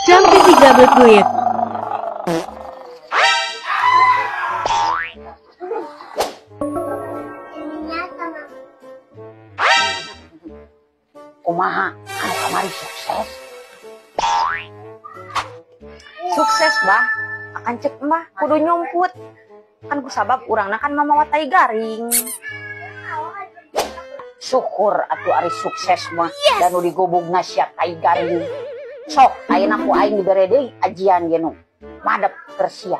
Jampi digablek duit. Kumaha anu kamari sukses? Sukses bah, akan cek mah kudu nyumput. Kan kusabab urangna kan mamawa tai garing. Syukur atuh ari sukses mah yes. Dan nu digobogna sia tai garing. Sok ayeuna ku aing dibere deui ajian ge nu madep keur sia.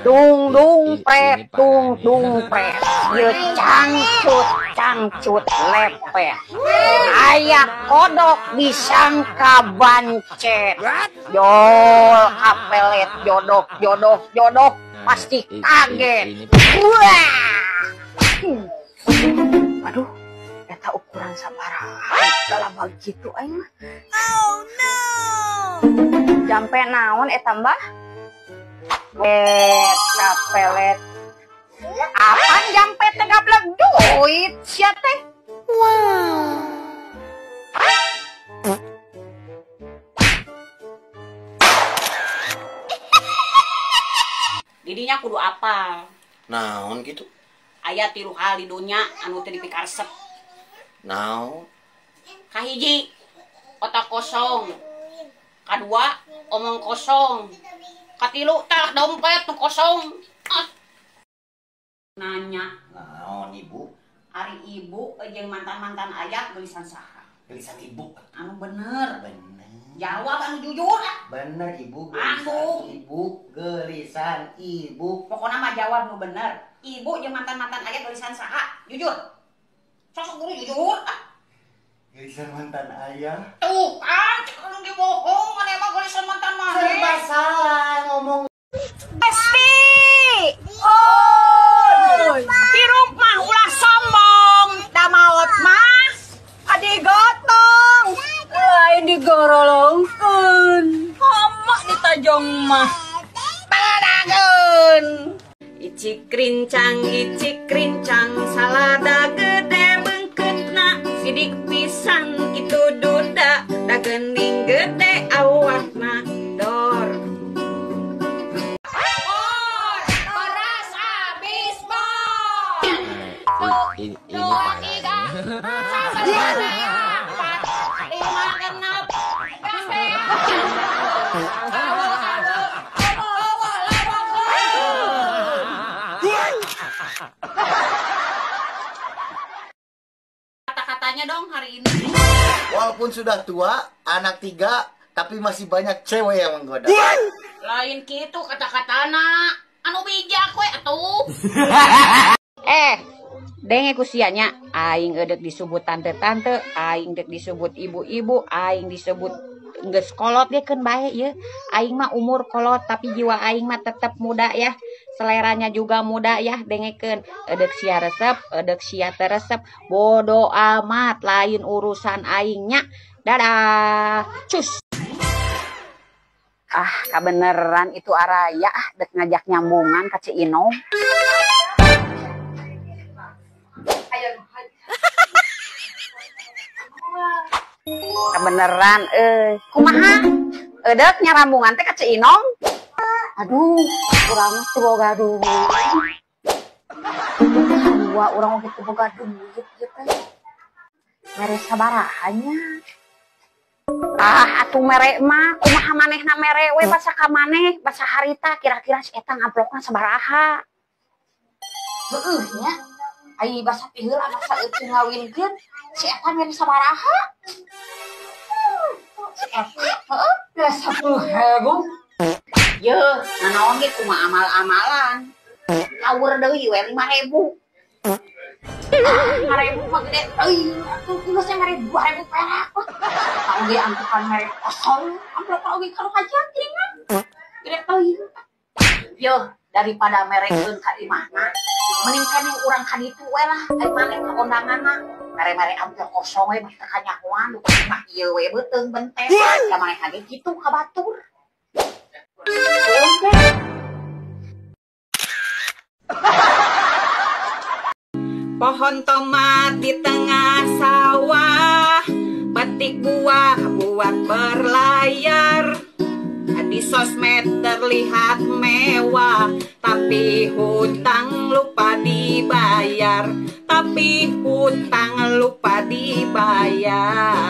Dung dung pret dung dung pret ye cangcut cangcut lepet aya kodok disangka bancet jol kapelet jodoh jodoh jodoh pasti kaget. Wah. Aduh, eta ukuran sabaraha dalam gitu aing mah. Oh no. Jampe naon eta mbah? Kapelet. Apaan jampe teh gablek duit sia teh? Wow. Didinya kudu apal. Naon gitu? Aya tilu hal di dunya anu teu dipikaresep. Naon? Kahiji, otak kosong. Kadua, omong kosong. Katilu tah dompet nu kosong. Ah. Nanya. Naon ibu? Ari ibu jeung mantan-mantan ayah geulisan saha? Geulisan ibu. Anu bener. Bener. Jawab anu jujur. Bener ibu, geulisan ibu, geulisan ibu. Pokokna mah jawab nu bener. Ibu jeung mantan-mantan ayah geulisan saha? Jujur. Sosok guru jujur. Ah. Geulisan mantan ayah. Tuh kan, cek anu ge bohong, maneh mah geulisan mantan maneh. Serba salah ngomong. Esti. Oh. Hirup mah ulah sombong, da maot mah adigotong. Lain digorolongkeun. Hama ditajong mah. Padageun. Icik rincang, salada gede beungkeutna, sidik pisan itu duda, da geuning gede awakna dor. Bor, beras habis bor. Ini 2, 3, 4, 5, 6. Kata-katanya dong hari ini. Walaupun sudah tua, anak 3, tapi masih banyak cewek yang menggoda. Lain gitu kata-katana. Anu bijak we atuh. Denge ku sia nya, aing eudek disebut tante-tante, aing deuk disebut ibu-ibu, aing disebut geus kolot ge keun bae ieu. Aing mah umur kolot tapi jiwa aing mah tetep muda ya. Seleranya juga muda ya, dengekeun. Eudek sia resep, eudek sia teu resep, bodo amat, lain urusan aing nya. Dadah. Cus. Ah, kabeneran itu araya ah dek ngajak nyambungan ka Ci Inom. Kebeneran kumaha eudek nyarambungan teh ka Ci Inom. Aduh, urang mah teu boga duit. Dua urang oge teu boga duit ieu teh. Mere sabaraha nya? Ah, atuh mere mah kumaha manehna mere we basa ka maneh, basa harita kira-kira si eta ngamplokna sabaraha. Heueuh nya. Ai basa ti heula basa eueuh ngawinkeun si eta mere sabaraha? Si eta heueuh geus 10.000. Yeuh, nanaon ge kumaha amal-amalan. Tawur deui we 5.000. 5.000 mah gede teuing. Atuh geus mere 2.000 perak. Tau ge amplop mere kosong, amplop oge kalau kajian geuningan. Gede teuing. Yeuh, daripada merekeun ka imahna, mending keneh urang ka ditu we lah, ai maneh ka kondanganna. Mere-mere amplop kosong we mah teu kanyahoan, duka imah ieu we beuteung benteng. Da maneh ge kitu ka batur. Pohon tomat di tengah sawah, petik buah buat berlayar. Di sosmed terlihat mewah, tapi hutang lupa dibayar. Tapi hutang lupa dibayar.